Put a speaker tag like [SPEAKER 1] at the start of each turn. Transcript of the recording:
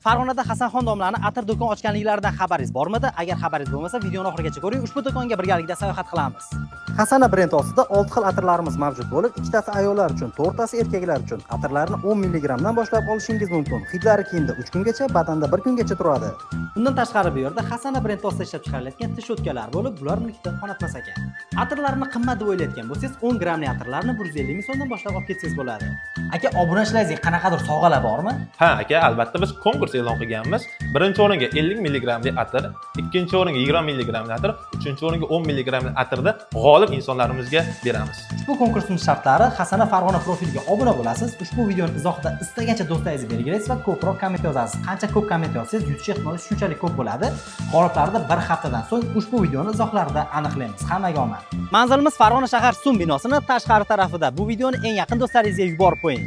[SPEAKER 1] Farg'onada Hasanxon domlani atir do'kon ochganliklaridan xabaringiz bormidi? Agar xabaringiz bo'lmasa, videoni oxirigacha ko'ring. Ushbu do'konga birgalikda sayohat qilamiz. Hasana brend ostida 6 xil atirlarimiz mavjud bo'lib, ikkitasi ayollar uchun, to'rttasi erkaklar uchun. Atirlarni 10 mg dan boshlab olishingiz mumkin. Hidlari kiyimda 3 kungacha, badanda 1 kungacha turadi. Undan tashqari, bu yerda Hasana brend ostida ishlab chiqarilayotgan tish cho'tkalar bo'lib, bular milkda qonatmas ekan. Atirlarni qimmat deb o'ylayotgan bo'lsangiz, 10 grammli atirlarni 150 ming so'mdan boshlab olib ketsangiz bo'ladi. Aka, obunachilaringizga qanaqadir sovg'alar bormi?
[SPEAKER 2] Ha, aka, albatta, biz konkurs e'lon qilganmiz. Birinchi o'ringa 50 milligramli atir, ikkinchi o'ringa 20 milligramli atir, uchinchi o'ringa 10 milligramli atirni g'olib insonlarimizga beramiz.
[SPEAKER 1] Ushbu konkursning shartlari: Hasana Farg'ona profiliga obuna bo'lasiz, ushbu videoni izohida istagancha do'stlaringizni belgilaysiz va ko'proq komment yozasiz. Qancha ko'p komment yozsangiz, yutish ehtimoli shunchalik ko'p bo'ladi. G'oliblarni bir haftadan so'ng ushbu videoni izohlarida aniqlaymiz. Hammaga omad. Manzilimiz Farg'ona shahar SUM binosini tashqari tarafida. Bu videoni eng yaqin do'stlaringizga yuborib qo'ying.